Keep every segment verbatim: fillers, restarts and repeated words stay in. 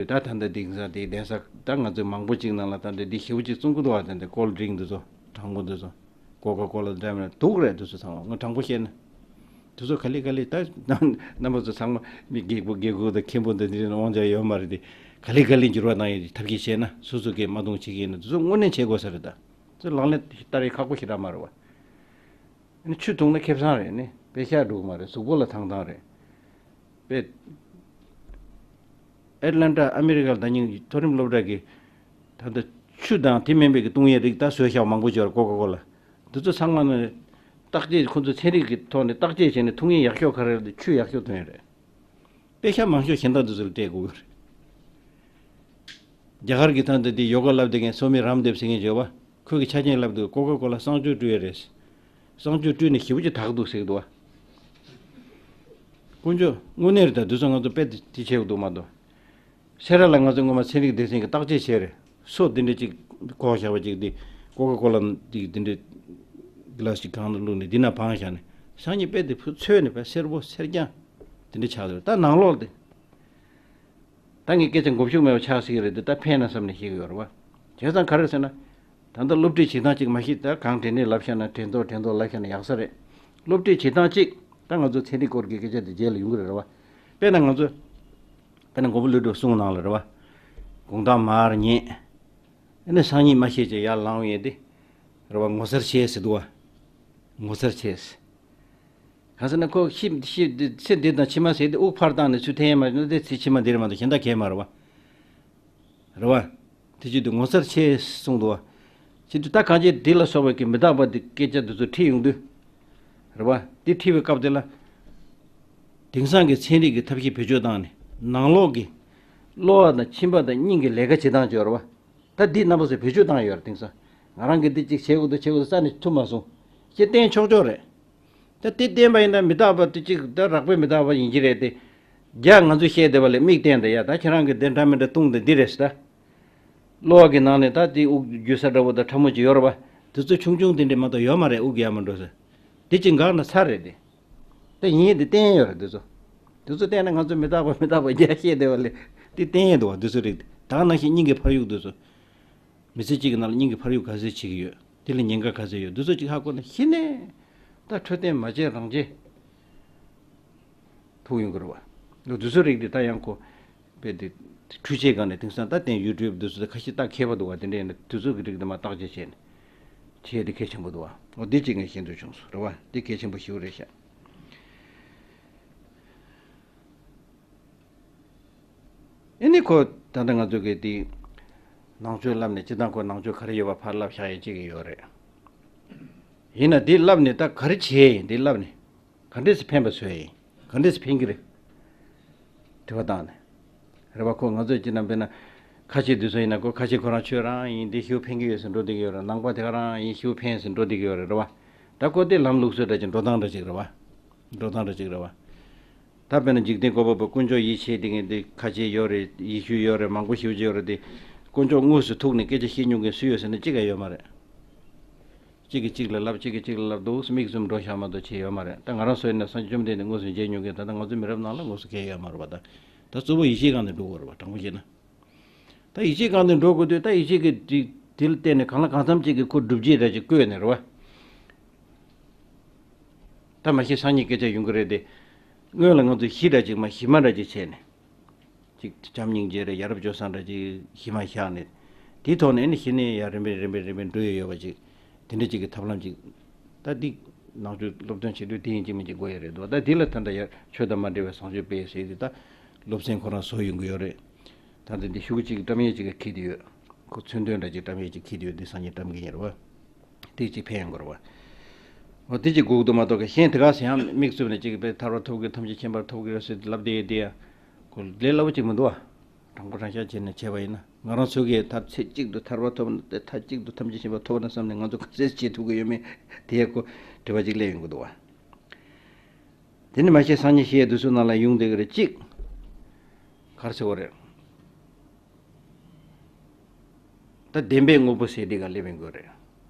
ད་ད་ལྟ་དེང་སང་དེ་གདན་ས་ད་ང་ཚོ་མང་པོ་ཅིག་ནང་ལ་ད་ལྟ་འདི་ཞེ་པོ་ཅིག་བཙོང་གི་འདུག་བ། ད་ལྟ་ཀོལ་ཌི་རིང་འདི་ཚོ། གྲང་མོ་འདི་ཚོ། ཀོ་ཀ་ཀོ་ལ་འདྲ་མིན་དུག་རེད། འདི་ཚོ་ཚང་མ་ང་དྲང་པོ་བཤད་ན། འདི་ཚོ་ག་ལེ་ག་ལེ་ད་རྣམ་པ་ཚོ་ཚང་མ་མི་རྒད་པོ་རྒད་པོ་དང་མཁན་པོ་འདི་འདྲའི་དབང་ཆ་ཡོད་མ་རེད་དེ། ག་ལེ་ག་ལེ་འགྱུར་བ་བཏང་ཡས་ཐབས་ཤེས་བྱས་ན། སོ་སོ་གིས་མ་གཏོང་བྱེད་ཀྱི་ཡིན་ན། འདི་ཚོ་དངོས་གནས་བྱེད་དགོས་ས་རེད། ད་ཚོ་ལག་ལེན་བསྟར་ཡས་ཁག་པོ་ཞེ་དྲག་མ་རེད་བ། ཨ་ནི་ཆུ་བཏུང་ན་ཁེ་བཟང་རེད། ཨ་ནི་དཔེ་ཤ་འགྲོ་གི་མ་རེད། གཟུགས་པོ་ལ་ཐང་ཐང་རེད། དཔེ། ཨེཊ་ལན་ཊ་ཨ་མི་རི་ཀ་ལ་ད་ཉིན་མཐོ་རིམ་སློབ་གྲྭ་གི་ད་ལྟ་ཆུ་དང་དེ་མིན་པའི་གི་བཏུང་ཡས་རིགས་ད་བཟོས་བཞག་མང་པོ་ཅིག་ཡོད་རེད། ཀོ་ཀ་ཀོ་ལ། འདི་ཚོ་ཚང་མ་ནི་བརྟག་དཔྱད། ཁོ་ཚོ་ཚན་རིག་གི་ཐོག་ནས་བརྟག་དཔྱད་བྱས་ནས་བཏུང་ཡས་ཡག་ཤོས་ག་རེ་རེད། ཆུ་ཡག་ཤོས་བཏུང་ཡས་རེད། དཔེ་ཤ་མང་ཤོས་གཞན་དག་འདི་ཚོ་ལ་སྤྲད་དགོས་ཀྱི་རེད། རྒྱ་གར་གྱི་ཐང་དུ་དེ་ཡོ་ག་བསླབ་བསྡད་མཁན་སོ་མི་རམ་དེབ་ཟེར་མཁན་ཅིག་ཡོད་པ། ཁོས་ཀྱི་ཆ་རྐྱེན་བསླབ་འདུག། ཀོ་ཀ་ཀོ་ལ་གསང་སྤྱོད་སྤྲུལ་ཡས་རེད། གསང་སྤྱོད་སྤྲུལ་ནས་ཞེ་པོ་ཅིག་དག་འདུག་ཟེར་གྱི་འདུག་བ། དཀོན་མཆོག་དངོས་གནས་རེད། ད་དུས་ཚོད་ང་ཚོ་དཔེ་དེ་བྱེད་དགོས་འདུག་མ་གཏོགས། སེ་ར་ལ་ང་ཚོ་སྔོན་མ་ཚན་རིག་སྡེ་ཚན་གྱིས་བརྟག་དཔྱད་བྱས་རེད། སོ་འདི་འདྲ་ཅིག་བཀོག་བཞག་པ་ཅིག་དེ། ཀོ་ཀ་ཀོ་ལ་འདི་འདི་འདྲ་གི་ལ་ཞིག་གང་དུ་བླུགས་ནས་འདི་ན་བང་བཞག་ནས། སང་ཉིན་དཔེ་དེ་ཕུ་འཚོས་ནས་དཔེ་སེར་པོ་སེར་རྐྱང་དེ་འདྲ་ཆགས་འདུག། ད་ནང་ལོགས་དེ། ད་ངས་སྐད་ཆ་མགོ་མཇུག་མེད་པ་ཆགས་སྲིད་ཀྱི་རེད་དེ། ད་ཕན་ན་བསམ་ནས་བཤད་ཀྱི་ཡོད་རེད་བ། བྱས་ཙང་ག་རེ་ཟེར་ན། ད་ལྟ་སློབ་ཁྲིད་བྱེད་སྟངས་གཅིག་མ་གཞི་ད་གང་དྲན་ནས་ལབ་བཞག་ན། དྲན་ཐོག་དྲན་ཐོག་ལབ་བཞག་ན་ཡག་ས་རེད། སློབ་ཁྲིད་བྱེད་སྟངས་གཅིག། ད་ང་ཚོ་ཚན་རིག་སྐོར་གྱི་སྐད་ཆ་དེ་རྗེས་ལ་ཡོང་གི་རེད་བ། དཔེར་ན་ང་ཚོ། དཔེར་ན་མགོན་པོ་ཀླུ་སྒྲུབ་གསུང་གནང་ལ་རེད་བ། དགོང་དག་མར་ཉལ། ཨ་ནི་སང་ཉིན་མ་ཤེས་ཅིག་ཡར་ལངས་ཡས་དེ། རེད་བ། ངོ་མཚར་ཆེ་ཟེར་འདུག་བ། ངོ་མཚར་ཆེ་ཟེར། གང་ཟེར་ན་ཁོ་ཤི་ཤི་ཚེ་འདི་དང་ཕྱི་མ་ཟེར་དེ་དབུགས་ཕར་བཏང་ནས་ཚུར་འཐེན་ཡས་མ་རེད་ན། དེ་ཚེ་ཕྱི་མ་འདི་རེད་མ་གཏོགས་གཞན་དག་གས་མ་རེད་བ། རེད་བ། དེ་བྱེད་དུས་ངོ་མཚར་ཆེ་གསུངས་འདུག་བ། བྱེད་དུས་ད་གང་ཅི་འདི་ལ་སོགས་པའི་གི་མི་རྟག་པ་འདི་སྐད་ཆ་འདི་ཚོ་དྲིས་ཡོང་དུས། རེད་བ། འདི་དྲིས་པའི་སྐབས་དེ་ལ། དེང་སང་གི་ཚན་རིག་གི་ཐབས་ཤེས་བེད་སྤྱོད་བཏང་ནས་ནང་ལོགས་ཀྱི་གློ་བ་དང་མཆིན་པ་དང་སྙིང་གི་ལས་ཀ་བྱེད་སྟངས་ཅིག་ཡོད་རེད་བ། ད་འདི་རྣམ་པ་ཚོས་བེད་སྤྱོད་བཏང་ཡོད་རེད། དེང་སང་ང་རང་གིས་འདི་གཅིག་བྱེད་དགོས་འདུག། བྱེད་དགོས་འདུག་རྩ་ནས་ཐུབ་མ་སོང་། ཅེས་བསྟན་ཆོག་ཆོག་རེད། ད་དེ་བསྟན་པ་ཡིན་ན་མི་རྟག་པ་དེ་གཅིག་ད་རགས་པའི་མི་རྟག་པ་ཡིན་གྱི་རེད་དེ། རྒྱ་ང་ཚོས་བཤད་བསྡད་པ་ལས་མིག་བསྟན་ད་ཡ། ད་ཁྱེད་རང་གིས་དེ་འདྲ་མི་འདྲ་བཏུང་དེ་འདི་རེད་ཟེར་ད། གློ་བ་གི་ནང་ནས་ད་དེ་དབུགས་རྒྱུ་ས་འདྲ་པོ་དང་ཕྲ་མོ་ཅིག་ཡོད་རེད་བ། དེ་ཚོ་ཆུང་ཆུང་དེ་འདྲས་མ་གཏོགས་ཡོད་མ་རེད། དབུགས་ཡར་མར་འགྲོ་ས། དེ་གཅིག་འགག་ན་ཚར་རེད་དེ། དེ་ཡིན་དེ་བསྟན་ཡོད་རེད་དེ་ཚོ། དེ་ཚོ་བསྟན་ན་ང་ཚོ་མི་རྟག་པ་མི་རྟག་པ་རྒྱ་བཤད་བསྡད་པ་ལས་དེ་བསྟན་ཡོད་འདུག་བ། དེ་ཚོ་རེད། ད་ག་ནང་བཞིན་སྙིང་གི་འཕར་གཡུག་དེ་ཚོ། མི་ཚེ་གཅིག་གི་ནང་ལ་སྙིང་གི་འཕར་གཡུག་ག་ཚོད་བྱེད་ཀྱི་ཡོད། དེ་ལ་ཉེན་ཁ་ག་ཚོད་ཡོད། འདི་ཚོ་གཅིག་ཧ་གོ་ན་གཞི་ནས་ད་འཕྲོད་བསྟེན་མ་བྱས་རང་བྱས་ཐུག་ཡོང་གི་རེད་བ། འདི་ཚོ་རིགས་དེ་ད་ཡང་ཁོ་དཔེ་དེ་འཕྲུལ་ཆས་སྒང་ནས་དེང་སང་ད་བསྟན་ཡུ་ཊུབ་འདི་ཚོ་ད་ཁ་ཤས་ད་མཁས་པ་འདུག་བ། དེ་འདྲས་ནས་དེ་ཚོ་གི་རིགས་དེ་མར་བརྟག་དཔྱད་བྱས་ནས་བྱས་དེ་གལ་ཆེན་པོ་འདུག་བ། འོ་འདི་གཅིག་ངས་ཤེས་འདོད་བྱུང་སོང་རེད་བ། འདི་གལ་ཆེན་པོ་ཞེ་པོ་རེད་ཤག། ཨེ་ནི་ཁོ་ད་ལྟ་ང་ཚོ་གི་དེ་ནང་ཆོས་བསླབ་ནས་སྤྱིར་བཏང་ཁོ་ནང་ཆོས་ག་རེ་ཡོད་པ་ཕར་བསླབ་བཞག་ཡས་གཅིག་གི་ཡོད་རེད། ཡིན་ན་དེ་བསླབ་ནས་ད་ག་རེ་བྱས་ཡིན། དེ་བསླབ་ནས་ག་འདྲས་སེ་ཕན་པ་བཟོས་ཡིན། ག་འདྲས་སེ་ཕན་གྱི་རེད། དྲི་བ་བཏང་ནས། རེད་བ། ཁོ་ང་ཚོས་སྤྱིར་བཏང་དཔེར་ན་ཁ་ཆེ་དུས་ཚོད་ཡིན་ན་ཁོ་ཁ་ཆེ་ཁོ་རང་ཆོས་རང་ཡིན། དེ་ཤུགས་ཕན་གྱི་ཡོད་ཟེར་འགྲོ་བསྡད་ཀྱི་ཡོད་རེད། ནང་པ་དེ་ག་རང་ཡིན། ཤུགས་ཕན་ཟེར་འགྲོ་བསྡད་ཀྱི་ཡོད་རེད། རེད་བ། ད་ཁོ་དེ་ལམ་ལུགས་སྲོལ་འདྲ་ཅིག་འགྲོ་སྟངས་འདྲ་ཅིག་རེད་བ། འགྲོ་སྟངས་འདྲ་ཅིག་རེད་བ། ད་དཔེར་ན་འཇིག་རྟེན་བཀོད་པ་པོ་དཀོན་མཆོག་ཡིད་ཆེས་དེ་ངས་འདི་ཁ་ཆེ་ཡོད་རེད། ཡེ་ཤུ་ཡོད་རེད། མང་པོ་ཞེ་པོ་ཅིག་ཡོད་རེད་དེ། དཀོན་མཆོག་དངོས་སུ་ཐུག་ནས་སྐད་ཆ་བཤད་མྱོང་མཁན་སུ་ཡོད་ཟེར་ན་གཅིག་ཀྱང་ཡོད་མ་རེད། གཅིག་གིས་གཅིག་ལ་ལབ། གཅིག་གིས་གཅིག་ལ་ལབ་འདུག། མིག་བཙུམ་འགྲོ་བཞག་མ་གཏོགས་བྱས་ཡོད་མ་རེད། ད་ང་རང་ཚོ་ཡིན་ན་སངས་རྒྱས་བཅོམ་ལྡན་འདས་དངོས་སུ་མཇལ་མྱོང་མཁན། ད་ལྟ་ང་ཚོ་མི་རབས་ནང་ལ་དངོས་སུ་མཁྱེན་ཡོད་མ་རེད་པ། ད་ད་གཙོ་བོ་ཡིད་ཆེས་སྒང་ནས་འགྲོ་དགོས་རེད་པ། དྲང་པོ་བཤད་ན། ད་ཡིད་ཆེས་སྒང་ནས་འགྲོ་དགོས་དུས། ད་ཡིད་ཆེས་ཀྱི་དེ་དེ་ལ་བརྟེན་ནས་གང་ལ་གང་འཚམ་ཅིག་གིས་ཁོ་སྒྲུབ་བྱེད་འདྲ་ཅིག་བཀོད་ནས་རེད་པ། ད་མ་གཞི་སང་ཉིན་སྐད་ཆ་ཡོང་གི་རེད་དེ། སྔོན་ལ་ང་ཚོ་གཞི་འདྲ་ཅིག་མ་གཞི་མ་འདྲ་ཅིག་བྱས་ནས། ཅིག་བྱམས་སྙིང་རྗེ་རེད། ཡ་རབས་སྤྱོད་བཟང་འདྲ་ཅིག་གཞི་མ་བཞག་ནས། དེའི་ཐོག་ནས་ཨ་ནི་གཞི་ནས་ཡར་རིམ་པས་རིམ་པས་རིམ་པས་འགྲོ་ཡི་ཡོད་པ་ཅིག། དེ་འདྲ་ཅིག་གི་ཐབས་ལམ་ཅིག། ད་འདི་ནང་ཆོས་སློབ་སྟོན་བྱེད་དུས་འདི་ཡིན་གཅིག་མིན་གཅིག་དགོས་ཡ་རེད་འདུག། ད་འདི་ལ་ད་ལྟ་ཡར་ཆོས་དང་མ་འབྲེལ་བའི་བཟང་སྤྱོད་སྤེལ་ཟེར་དེ་ད་སློབ་ཚན་ཁོ་རང་བཟོ་ཡོང་གི་ཡོད་རེད། ད་ལྟ་འདི་ཤོག་གུ་གཅིག་བཀྲམ་ཡས་གཅིག་གི་འཁྱེར་དུ་ཡོད། ཁོ་མཚོན་དོན་འདྲ་ཅིག་བཀྲམ་ཡས་གཅིག་འཁྱེར་དུ་ཡོད། འདི་སང་ཉིན་བཀྲམ་གི་ཡིན་རེད་པ། དེ་གཅིག་ཕན་ཡོང་གི་རེད་པ། འོ་དེ་གཅིག་དགོས་ཀྱི་འདུག་མ་གཏོགས་གཞན་དེ་ག་ཟེར་ཡང་མིག་བཙུམ་ནས་གཅིག་དཔེ་ཐར་པ་ཐོབ་ཀྱི་རེད། ཐམས་ཅད་མཁྱེན་པར་ཐོབ་ཀྱི་རེད་ཟེར་ལབ་བསྡད་ཡས་དེ་ཡང་ཁོ་ལས་སླ་པོ་གཅིག་མི་འདུག་པ། དྲང་པོ་དྲང་བཞག་བྱས་ནས་བྱས་པ་ཡིན་ན། ང་རང་ཚོ་གིས་ད་ཚེ་གཅིག་ཏུ་ཐར་པ་ཐོབ་ན། དེ་མཐའ་གཅིག་ཏུ་ཐམས་ཅད་མཁྱེན་པ་ཐོབ་ན་བསམ་ནས་ང་ཚོ་ག་ཚོད་བྱེད་ཐུབ་ཀྱི་ཡོད་མེད་དེ་ཡས་ཁོ་དྲི་བ་གཅིག་སླེབས་ཡོང་གི་འདུག་པ། དེ་ནི་མ་གཞི་སང་ཉིན་བཤད་དུས་ཚོད་ནང་ལ་ཡོང་བསྡད་ཀྱི་རེད། གཅིག། ག་རེ་ཟེར་དགོས་རེད། ད་བདེན་པའི་དངོས་པོ་ཟེར་དེ་ག་སླེབས་ཡོང་གི་རེད།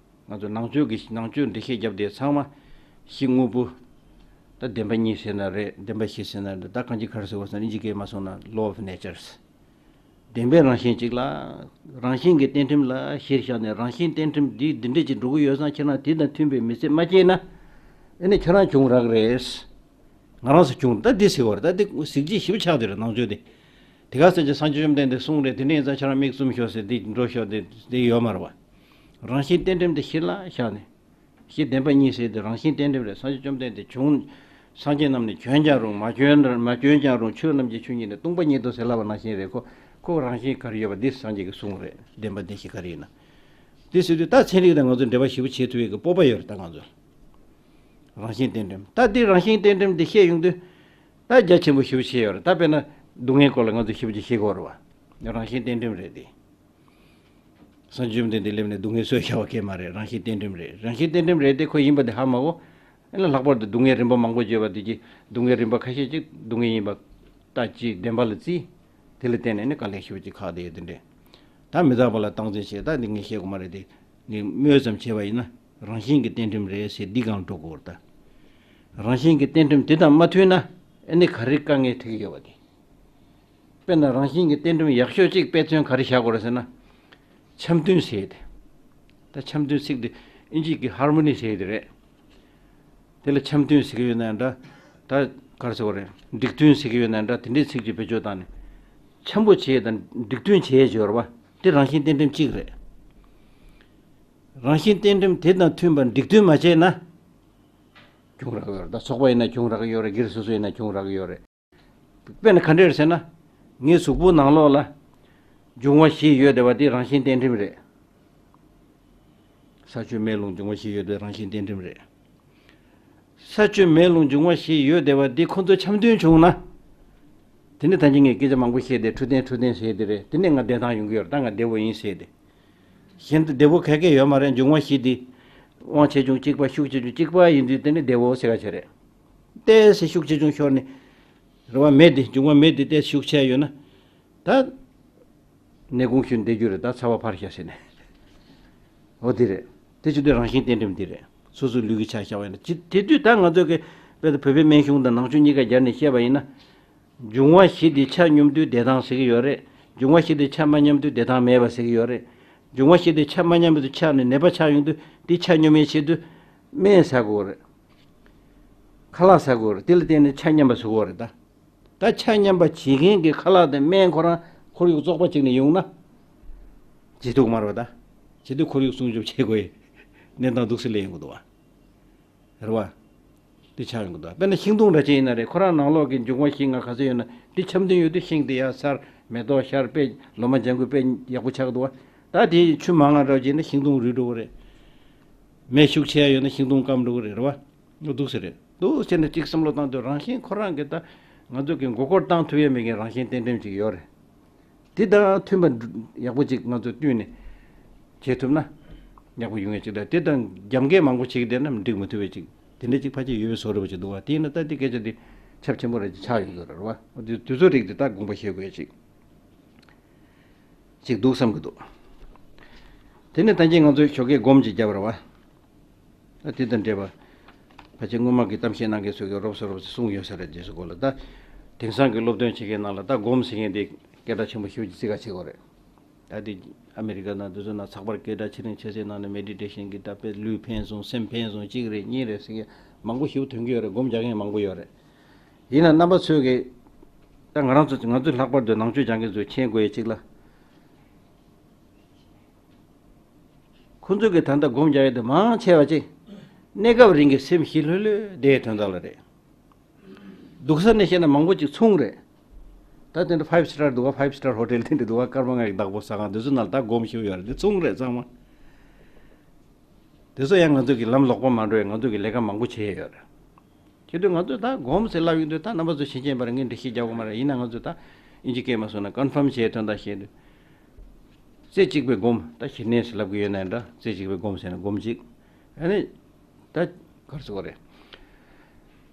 ང་ཚོ་ནང་ཆོས་ཀྱི་ནང་ཆོས་འགྲེལ་བཤད་རྒྱབ་དེ་ཚང་མ་གཞི་དངོས་པོ། ད་བདེན་པ་གཉིས་ཟེར་ན་རེད། བདེན་པ་བཞི་ཟེར་ན་རེད། ད་གང་ཅི་ག་རེ་ཟེར་དགོས་ཟེར་ན་ཨིན་ཇི་སྐད་མ་སོང་ན་law of natures། བདེན་པའི་རང་བཞིན་གཅིག་ལ། རང་བཞིན་གྱི་གཏན་ཁྲིམས་ལ་གཞིར་བཞག་ནས་རང་བཞིན་གཏན་ཁྲིམས་འདི་འདི་འདྲས་ཅིག་འགྲོ་གི་ཡོད་ཙང་ཁྱེད་རང་དེ་དང་མཐུན་པའི་མི་ཚེ་མ་སྐྱེལ་ན། ཨེ་ནི་ཁྱེད་རང་གྱོང་རག་རེད། ང་རང་ཚོ་གྱོང་ད་འདི་ཟེར་བ་རེད། ད་འདི་གཟི་བརྗིད་ཞིབ་ཆགས་དེ་རེད་ནང་ཆོས་དེ། དེ་ག་ཚོད་ཀྱི་སངས་རྒྱས་བཅོམ་ལྡན་འདས་གསུངས་རེད། དེ་འདྲས་ཡིན་ཙང་ཁྱེད་རང་མིག་བཙུམ་ཤོག་ཟེར་འདི་འགྲོ་ཤོག་དེ་འདི་ཡོད་མ་རེད་བ། རང་བཞིན་གཏན་ཁྲིམས་དེ་གཞི་ལ་བཞག་ནས། གཞི་བདེན་པ་གཉིས་ཟེར་དེ་རང་བཞིན་གཏན་ཁྲིམས་རེད། སངས་རྒྱས་བཅོམ་ལྡན་འདས་གྱོང་། སངས་རྒྱས་རྣམས་ནི་གྱོན་ཀྱང་རུང་། མ་གྱོན་མ་གྱོན་ཀྱང་རུང་། ཆོས་རྣམས་ཀྱི་ཆོས་ཉིད་ནི། སྟོང་པ་ཉིད་དོ་ཟེར་ལབ་པ་ནང་བཞིན་རེད། ཁོ་ཁོ་རང་བཞིན་ག་རེ་ཡོད་པ་འདི་སངས་རྒྱས་ཀྱིས་གསུངས་རེད། བདེན་པ་བདེན་བཞི་ག་རེ་ཡིན་ན། འདི་ཟེར་དུས་ད་ཚན་རིག་དང་ང་ཚོ་འབྲེལ་བ་ཞིབ་པོ་བྱེད་ཐུབ་ཡས་ཀྱི་སྤོབས་པ་ཡོད་རེད། ད་ང་ཚོ་རང་བཞིན་གཏན་ཁྲིམས་ད་འདི་རང་བཞིན་གཏན་ཁྲིམས་འདི་བཤད་ཡོང་དུས། ད་རྒྱ་ཆེན་པོ་ཞིབ་པོ་བྱས་ཡོད་རེད། ད་དཔེར་ན་སྡུག་བསྔལ་སྐོར་ལ་ང་ཚོ་ཞིབ་པོ་ཅིག་ཤེས་དགོས་རེད་བ། རང་བཞིན་གཏན་ཁྲིམས་རེད་དེ། སངས་རྒྱས་བཅོམ་ལྡན་འདས་སླེབས་ནས་སྡུག་བསྔལ་བཟོས་བཞག་པ་གང་ཡང་མ་རེད། རང་བཞིན་གཏན་ཁྲིམས་རེད། རང་བཞིན་གཏན་ཁྲིམས་རེད་དེ་ཁོ་ཡིན་པ་དེ་ཧ་མ་གོ། ཨ་ནི་ལྷག་པར་དུ་སྡུག་བསྔལ་རིམ་པ་མང་པོ་བརྗོད་པ་དེ་གྱིས་སྡུག་བསྔལ་རིམ་པ་ཁ་ཤས་ཅིག་སྡུག་བསྔལ་ཡིན་པ་ལྟ་ཅི་བདེན་པ་ལ་བརྩིས། དེ་ལ་བརྟེན་ནས་ནི་དཀའ་ལས་ཞེ་པོ་ཅིག་ཁག་བསྡད་ཡོད་དེ་འདྲས། ད་མི་རྟག་པ་ལ་སྟངས་འཛིན་བྱས། ད་འདི་ངས་བཤད་དགོས་མ་རེད་དེ། ངས་སྨོས་ཙམ་བྱས་པ་ཡིན་ན་རང་བཞིན་གྱི་གཏན་ཁྲིམས་རེད་ཟེར་འདི་སྒང་འགྲོ་དགོས་རེད་ད། རང་བཞིན་གྱི་གཏན་ཁྲིམས་དེ་དང་མ་མཐུན་ན་ཨ་ནི་ག་རེ་དཀའ་ངལ་འཕྲད་ཀྱི་ཡོད་པ་དེ། དཔེར་ན་རང་བཞིན་གྱི་གཏན་ཁྲིམས་ཡག་ཤོས་གཅིག་དཔེ་མཚོན་ག་རེ་བཞག་དགོས་རེད་ཟེར་ན། འཆམ་མཐུན་ཟེར་ཏེ། ད་འཆམ་མཐུན་ཚིག་འདི་ཨིན་ཇི་གི་ཧར་མོ་ནི་ཟེར་ཏེ་རེད། དེ་ལ་འཆམ་མཐུན་ཟེར་གྱི་ཡོད་ན་འདྲ། ད་ག་རེ་ཟེར་དགོས་རེད། འགྲིག་མཐུན་ཟེར་གྱི་ཡོད་ན་འདྲ། དེ་འདྲའི་ཚིག་གཅིག་བེད་སྤྱོད་བཏང་ནས། འཆམ་པོ་བྱས་དང་འགྲིག་མཐུན་བྱས་ཡོད་རེད་བ། དེ་རང་བཞིན་གཏན་ཁྲིམས་གཅིག་རེད། རང་བཞིན་གཏན་ཁྲིམས་དེ་དང་མཐུན་པར་འགྲིག་མཐུན་མ་བྱས་ན། གྱོང་རག་གི་ཡོད་རེད། ད་ཚོགས་པ་ཡིན་ན་གྱོང་རག་གི་ཡོད་རེད། སྒེར་སོ་སོ་ཡིན་ན་གྱོང་རག་གི་ཡོད་རེད། དཔེར་ན་ག་འདྲ་རེད་ཟེར་ན། ངའི་གཟུགས་པོ་ནང་ལོགས་ལ་འབྱུང་བ་བཞི་ཡོད་བསྡད་པ་དེ་རང་བཞིན་གཏན་ཁྲིམས་རེད། ས་ཆུ་མེ་རླུང་འབྱུང་བ་བཞི་ཡོད་བསྡད་རང་བཞིན་གཏན་ཁྲིམས་རེད། ས་ཆུ་མེ་རླུང་འབྱུང་བ་བཞི་ཡོད་བསྡད་པ་འདི་ཁོ་ཚོ་འཆམ་མཐུན་བྱུང་ན། དེ་ནི་ད་གིན་ངས་སྐད་ཆ་མང་པོ་བཤད་དེ་འཕྲོད་བསྟེན་འཕྲོད་བསྟེན་ཟེར་དེ་རེད། དེ་ནས་ང་བདེ་ཐང་ཡོང་གི་ཡོད་རེད། ད་ང་བདེ་པོ་ཡིན་ཟེར་དེ། གཞན་དུ་བདེ་པོ་ག་གེ་ཡོད་མ་རེད། འབྱུང་བ་བཞི་འདི། དབང་ཆེ་ཆུང་གཅིག་པ་ཤུགས་ཆེ་ཆུང་གཅིག་པ་ཡིན་དུས་དེ་ནི་བདེ་པོ་ཟེར་ག་བྱེད་རེད། ཏོག་ཙམ་ཤུགས་ཆེ་ཆུང་ཤོར་ནས། རེད་བ། མེ་འདི་འབྱུང་བ་མེ་འདི་ཏོག་ཙམ་ཤུགས་ཆེ་ཡོད་ན། ད། ནད་གུང་ཤུན་བསྡད་རྒྱུ་རེད། ད་ཚ་བ་ཕར་བཞག་ཟེར་ནས། འོ་དེ་རེད། དེ་བྱེད་དུས་རང་བཞིན་གཏན་ཁྲིམས་འདི་རེད། སོ་སོའི་ལུས་ཀྱི་ཆ་བཞག་པ་ཡིན་ན་ཅི་དེ་དུས་ད་ང་ཚོ་གི་དཔེ་ད་བོད་པའི་སྨན་གཞུང་དང་ནང་ཆོས་གཉིས་ཀ་སྦྱར་ནས་བཤད་པ་ཡིན་ན། འབྱུང་བ་བཞི་འདི་ཆ་སྙོམས་དུས་བདེ་ཐང་ཟེར་གི་ཡོད་རེད། འབྱུང་བ་བཞི་འདི་ཆ་མ་མཉམ་དུས་བདེ་ཐང་མེད་པ་ཟེར་གི་ཡོད་རེད། འབྱུང་བ་བཞི་འདི་ཆ་མ་མཉམ་དུ་ཆགས་ནས་ནད་པ་ཆགས་ཡོང་དུས་འདི་ཆ་སྙོམས་ཡས་ཆེད་དུ་སྨན་ཟ་དགོས་རེད། ཁ་ལག་ཟ་དགོས་རེད། དེ་ལ་བརྟེན་ནས་ཆ་མཉམ་པ་བཟོ་དགོས་རེད་ད། ད་ཆ་མཉམ་པ་བྱེད་མཁན་གྱི་ཁ་ལག་དང་སྨན་ཁོ་རང་ཁོར་ཡུག་བཙོག་པ་ཅིག་ནས་ཡོང་ན། བྱེད་ཐུབ་མ་རེད་པ་ད། བྱེད་དུས་ཁོར་ཡུག་སྲུང་སྐྱོབ་བྱེད་དགོས་ཡི། གནས་སྟངས་འདུག་སེ་སླེབས་ཡོང་གི་འདུག་བ། རེད་བ། འདི་ཆགས་ཡོང་གི་འདུག་དཔེར་ན་ཤིང་སྡོང་འདྲ་ཅིག་ཡིན་ན་རེད། ཁོ་རང་ནང་ལོགས་ཀྱི་འབྱུང་བ་བཞི་ལྔ་ག་ཚོད་ཡོད་ན་འདི་འཆམ་མཐུན་ཡོད་དུས་ཤིང་དེ་ཡར་སར་མེ་ཏོག་ཤར་དཔེ་ལོ་མ་ལྗང་ཁུ་དཔེ་ཡག་པོ་ཆགས་འདུག་བ། ད་དེ་ཆུ་མང་ང་འདྲ་ཅིག་ཡིན་ན་ཤིང་སྡོང་རུལ་འགྲོ་གི་རེད། མེ་ཤུགས་ཆེ་ཡ་ཡོད་ན་ཤིང་སྡོང་སྐམ་འགྲོ་གི་རེད། རེད་བ། འདུག་ཟེར་རེད། འདུག་ཟེར་ནས་གཅིག་བསམ་བློ་བཏང་དུས་རང་བཞིན་ཁོ་རང་གི་ད་ང་ཚོ་གི་མགོ་སྐོར་བཏང་ཐུབ་ཡ་མེད་མཁན་རང་བཞིན་གཏན་ཁྲིམས་ཅིག་ཡོད་རེད། དེ་དང་མཐུན་པ་ཡག་པོ་ཅིག་ང་ཚོ་བསྟུན་ནས་བྱེད་ཐུབ་ན་ཡག་པོ་ཡོང་ཡ་ཅིག་དང་། དེ་དང་རྒྱབ་འགལ་མང་པོ་བྱེད་ཀྱི་བསྡད་ན་འགྲིག་མི་ཐུབ་པ་ཅིག་དེ་འདྲ་ཅིག་ཕལ་ཆེར་ཡོད་པའི་བཟོ་འདྲ་པོ་ཅིག་འདུག་བ། དེ་ཡིན་ན་ད་དེ་སྐད་ཆ་དེ་ཁྱབ་ཆེན་པོ་རེད་ཅེས་ཆགས་ཡོང་གི་རེད་བ། དེ་དེ་ཚོ་རིགས་དེ་ད་དགོངས་པ་བཞེས་དགོས་ཡ་ཅིག་ཅིག་འདུག་བསམ་གྱི་འདུག་དེ་ནས་ད་གིན་ང་ཚོས་ཞོགས་ཀས་སྒོམ་ཅིག་བརྒྱབ་ར་བ། ད་དེ་དང་འབྲེལ་བ། ཕལ་ཆེར་སྔོན་མ་གི་གཏམ་བཤད་གནང་མཁན་ཚོས་ཀྱི་རོབ་ཙམ་རོབ་ཙམ་གསུངས་ཡོད་ས་རེད། རྗེས་སུ་གོ་ལ་ད། དེང་སང་གི་སློབ་སྟོན་བྱེད་མཁན་ནང་ལ་ད་སྒོམ་ཟེར་མཁན་དེ་སྐད་གྲགས་ཆེན་པོ་ཞེ་པོ་ཅིག་བརྩི་ག་བྱེད་དགོས་རེད། ད་དེ་ཨ་མེ་རི་ཀ་ནང་དེ་ཚོ་ནང་ཚགས་པར་སྐད་གྲགས་ཆེ་རིང་ཆེ་སའི་ནང་ནས་མེ་ཌི་ཊེ་ཤན་གྱི་ད་དཔེ་ལུས་ཕན་སོང་སེམས་ཕན་སོང་གཅིག་རེད་གཉིས་རེད་ཟེར་མཁན་མང་པོ་ཞེ་པོ་ཐོན་གྱི་ཡོད་རེད། སྒོམ་རྒྱག་མཁན་མང་པོ་ཡོད་རེད། ཡིན་ན་རྣམ་པ་ཚོས་ཀྱི། ད་ང་རང་ཚོ་ང་ཚོས་ལྷག་པར་དུ་ནང་ཆོས་སྦྱང་མཁན་ཚོས་མཁྱེན་དགོས་ཡ་གཅིག་ལ། ཁོ་ཚོས་ཀྱི་ད་ལྟ་སྒོམ་རྒྱག་ཡ་དེ་མང་ཆེ་བ་ཅིག་གནས་སྐབས་རིང་གི་སེམས་ཞི་ལྷོད་ལྷོད་བསྡད་དོན་དག་ལ་རེད། སྡུག་ས་ནས་བཤད་ན་མང་པོ་ཅིག་ཚོང་རེད། ད་དེ་འདྲ་ཕའིབ་སི་ཊར་འདུག་ག་ཕའིབ་སི་ཊར་ཧོ་ཊེལ་དེ་འདྲ་འདུག་ག་སྐར་མ་ལྔ་ཡི་བདག་པོ་ཟ་ཁང་དེ་ཚོ་ནང་ལ་ད་སྒོམ་ཞིག་ཡོད་རེད། དེ་ཚོང་རེད་ཚང་མ། དེ་ཚོ་ཡང་ང་ཚོ་གི་ལམ་ལོག་པ་མ་འགྲོ་བའི་ང་ཚོ་གི་ལས་ཀ་མང་པོ་བྱས་ཡོད་རེད། ཁྱེད་ཚོས་ང་ཚོས་ད་སྒོམ་ཟེར་ལབ་ཡོང་དུས་ད་རྣམ་པ་ཚོ་ཤེས་ཀྱིན་པ་རེད། ངས་འགྲེལ་བཤད་རྒྱག་དགོས་མ་རེད། ཡིན་ན་ང་ཚོས་ད་ཨིན་ཇི་སྐད་མ་སོང་ན་ཀོན་ཕམ་བྱས་དོན་དག་བཤད་དུས། རྩེ་གཅིག་པའི་སྒོམ། ད་ཞི་གནས་ཟེར་ལབ་ཀྱི་ཡོད་ནའི་འདྲ། རྩེ་གཅིག་པའི་སྒོམ་ཟེར་ན་སྒོམ་གཅིག་ཨ་ནི། ད་ག་རེ་ཟེར་དགོས་རེད།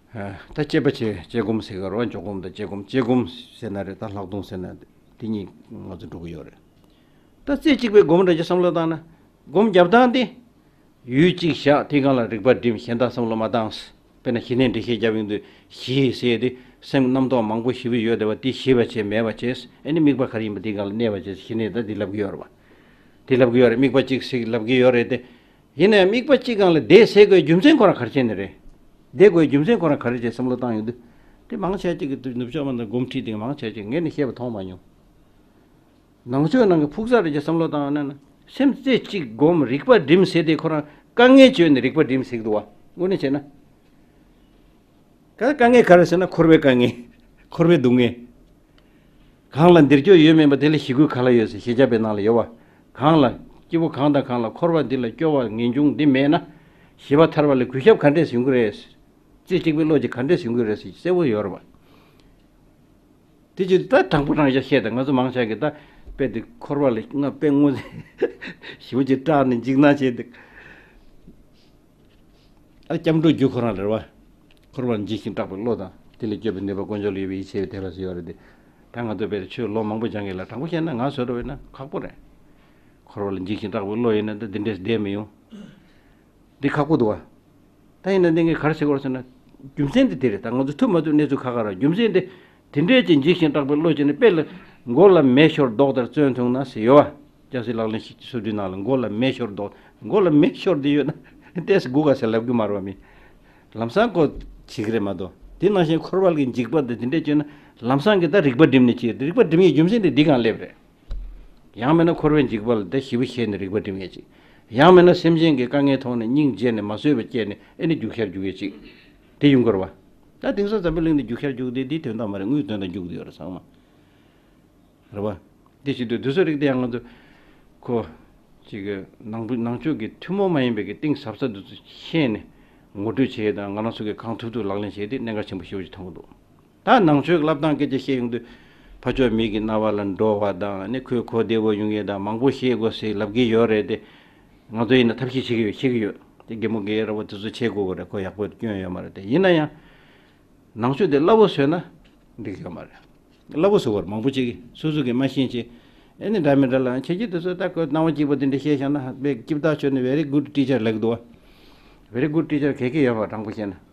ད་དཔྱད་པ་བྱེད་དཔྱད་སྒོམ་ཟེར་གི་རེད་བ། འཇོག་སྒོམ་དང་དཔྱད་སྒོམ། དཔྱད་སྒོམ་ཟེར་ན་རེད། ད་ལྷག་མཐོང་ཟེར་ན་དེ་གཉིས་ང་ཚོ་འགྲོ་གི་ཡོད་རེད། ད་རྩེ་གཅིག་པའི་སྒོམ་འདྲ་ཅིག་བསམ་བློ་བཏང་ན། སྒོམ་རྒྱབ་སྟངས་དེ། ཡུལ་གཅིག་བཞག་དེའི་སྒང་ལ་རིག་པ་སྒྲིམ། གཞན་དག་བསམ་བློ་མ་བཏང་། དཔེར་ན་ཞི་གནས་འགྲེལ་བཤད་རྒྱབ་ཡོང་དུས་ཞི་ཟེར་ཏེ་སེམས་རྣམ་རྟོག་མང་པོ་ཞི་བ་ཡོད་བསྡད་པ་དེ་ཞི་བར་བྱེད་མེད་པར་བྱེད། ཨ་ནི་དམིགས་པ་ག་རེ་ཡིན་པ་དེའི་སྒང་ལ་གནས་པར་བྱེད། ཞི་གནས་ད་འདི་ལབ་ཀྱི་ཡོད་རེད་པ། དེ་ལབ་ཀྱི་ཡོད་རེད། དམིགས་པ་གཅིག་ཟེར་ལབ་ཀྱི་ཡོད་རེད་དེ། ཡིན་ནའང་དམིགས་པ་གཅིག་སྒང་ལ་བསྡད་ཟེར་དགོས་རྒྱུ་མཚན་ཁོ་རང་ག་རེ་བྱས་ནས་རེད། བསྡད་དགོས་རྒྱུ་མཚན་ཁོ་རང་ག་རེ་བྱས་བསམ་བློ་བཏང་ཡོང་དུས། དེ་མང་ཆེ་ཅིག་གིས་ནུབ་ཕྱོགས་མ་དང་སྒོམ་ཁྲིད་དེ་མང་ཆེ་ཅིག་ངས་ནི་བཤད་པ་མཐོང་མ་མྱོང་། ནང་ཆོས་ནང་གི་ཕུགས་བསམ་རེ་ཅིག་བསམ་བློ་བཏང་ཡོང་ན་ན། སེམས་རྩེ་གཅིག་སྒོམ། རིག་པ་སྒྲིམ་ཟེར་དེ་ཁོ་རང་དཀའ་ངལ་བརྗོད་ནས་རིག་པ་སྒྲིམ་ཟེར་གི་འདུག་བ། དངོས་གནས་བྱས་ན། ད་དཀའ་ངལ་ག་རེ་ཟེར་ན་འཁོར་བའི་དཀའ་ངལ། འཁོར་བའི་སྡུག་བསྔལ། གང་ལ་འདིར་སྐྱོ་ཡོད་མིན་པ་དེ་ལ་ཞི་རྒོལ་ག་ལ་ཡོད་ཟེར་ཞི་བྱ་བའི་ནང་ལ་ཡོད་བ། གང་ལ་སྐྱིད་པོ་གང་དང་གང་ལ་འཁོར་བ་འདི་ལ་སྐྱོ་བ་ངེས་འབྱུང་འདི་མེད་ན། ཞི་བ་ཐར་བ་ལ་གུས་ཞབས་ག་འདྲས་ཡོང་གི་རེད། རྩེ་གཅིག་པའི་བློ་ཅིག་ག་འདྲས་ཡོང་གི་རེད་ཟེར་གསལ་བོ་ཡོད་རེད་བ། དེ་ཅི་ད་དྲང་པོ་དྲང་བཞག་བཤད་དང་། ང་ཚོ་མང་ཆེ་གིས་ད་དཔེ་དེ་འཁོར་བ་ལ་ང་དཔེ་དངོས་ཞི་བ་ཅིག་སྐྲག་ནས་འཇིགས་སྣང་བྱས་ཏེ། ཨ། སྐྱབས་འགྲོ་རྒྱུ་ཁོ་རང་རེད་བ། འཁོར་བར་འཇིགས་ཤིང་སྐྲག་པའི་བློ་དང་། དེ་ལས་སྐྱོབ་པའི་ནུས་པ་དཀོན་མཆོག་ལ་ཡོད་པའི་ཡིད་ཆེས་པའི་དད་པ་ཟེར་ཡོད་རེད་དེ། ད་ང་ཚོ་དཔེ་ཆོས་ལོ་མང་པོ་སྦྱངས་ཀྱི་ལ་དྲང་པོ་བཤད་ན་ང་བཟོ་འདྲ་བས་ན་ཁག་པོ་རེད། འཁོར་བ་ལ་འཇིགས་ཤིང་སྐྲག་པའི་བློ་ཡིན་ན་ད་འདི་འདྲས་བསྡད་མི་ཡོང་། འདི་ཁག་པོ་འདུག་བ། ད་ཡིན་ན་འདི་ངས་ག་རེ་ཟེར་དགོས་རེད་ཟེར་ན། རྒྱུ་མཚན་དེ་དེ་རེད། ད་ང་ཚོ་ཐུབ་མ་ཐུབ་གནས་ཚུལ་ཁག་ཁག་རེད། རྒྱུ་མཚན་དེ། དེ་འདྲས་ཀྱི་འཇིགས་ཤིང་སྐྲག་པའི་བློ་ཅན་ནི་དཔེ་ལ། མགོ་ལ་མེ་ཤོར་མདོག་ལྟར་བཙོན་ཐུང་ན་ཟེར་ཡོད་བ། སྐྱ་སེར་ལག་ལེན་ཞིག་སོ་བདུན་ནང་ལ་མགོ་ལ་མེ་ཤོར་མདོག་མགོ་ལ་མེ་ཤོར་དེ་ཡོད་ན་ཏོག་ཙམ་སྒུག་ག་ཟེར་ལབ་རྒྱུ་མ་རེད་བ་མི། ལམ་སང་ཁོ་བྱེད་ཀྱི་རེད་མ་གཏོགས། དེ་ནང་བཞིན་འཁོར་བ་གི་འཇིགས་པ་དེ་དེ་འདྲས་བྱས་ན་ལམ་སང་གི་ད་རིག་པ་སྒྲིམ་ནས་བྱེད། རིག་པ་སྒྲིམ་ཡས་རྒྱུ་མཚན་དེ་འདི་སྒང་སླེབས་རེད། ཡང་མིན་ན་འཁོར་བའི་འཇིགས་པ་ལ་དེ་ཞི་བ་ཤེས་ནས་རིག་པ་སྒྲིམ་ཡས་ཅིག་ཡང་མིན་ན་སེམས་ཅན་གྱི་དཀའ་ངལ་མཐོང་ནས་སྙིང་རྗེ་ནས་མ་བཟོད་པ་སྐྱེས་ནས་ཨེ་ནི་རྒྱུག་ཤར་རྒྱུག་ཡས་ཅིག་དེ་ཡོང་གི་རེད་བ། ད་དེང་སང་འཛམ་བུ་གླིང་ནས་རྒྱུག་ཤར་རྒྱུག་དེ་དེའི་དོན་དག་མ་རེད། དངུལ་དོན་དག་རྒྱུག་དེ་ཡོད་རེད་ཚང་མ། རེད་བ། དེ་བྱེད་དུས་དེ་ཚོ་རིགས་དེ་ཡང་ང་ཚོ་ཁོ་ཅིག་གི་ནང་བུ་ནང་ཆོས་ཀྱི་ཐུན་མོང་མ་ཡིན་པའི་གི་གཏིང་ཟབ་ས་དེ་ཚོ་ཤེས་ནས་ངོ་སྤྲོད་བྱེད་ཡས་དང་ང་རང་ཚོ་གི་གང་ཐུབ་ཐུབ་ལག་ལེན་བྱས་ཏེ་གནད་འགག་ཆེན་པོ་ཞེ་པོ་ཅིག་མཐོང་གི་འདུག་ད་ནང་ཆོས་ཀྱི་བསླབ་སྟངས་སྐད་ཆ་བཤད་ཡོང་དུས་ཕ་ཕྱོགས་མི་གི་རྣ་བ་ལ་འགྲོ་བ་དང་ནི་ཁོས་གོ་བདེ་བོ་ཡོང་ཡས་དང་མང་པོ་བཤད་དགོས་ཟེར་ལབ་ཀྱི་ཡོད་རེད་དེ། ང་ཚོ་ཡིན་ན་ཐབས་ཤེས་བྱེད་ཀྱི་ཡོད། བྱེད་ཀྱི་ཡོད་དེ། རྒན་མོ་རྒན་རབས་པ་དེ་ཚོ་བྱེད་དགོས་ཀྱི་རེད། ཁོ་ཡག་པོ་སྐྱོན་ཡོད་མ་རེད་དེ། ཡིན་ན་ཡང་། ནང་ཆོས་དེ་སླ་བོ་བཟོས་ན་འགྲིག་ཡོད་མ་རེད། སླ་བོ་བཟོ་བར་མང་པོ་ཅིག་གིས་སོ་སོ་གིས་མ་ཤེས་ཅིག་ཨེ་ནི་འདྲ་མི་འདྲ་ལ་ཁྱེད་ཀྱིས་དེ་ཚོ་ད་ཁོ་སྣང་བ་སྐྱིད་པོ་དེ་འདྲ་བཤད་བཞག་ན་དཔེ་སྐྱིད་ཐག་ཆོད་ནས་very good teacher ལབ་འདུག་བ། Very good teacher ག་གེ་ཡོད་པ་དྲང་པོ་བཤད་ན།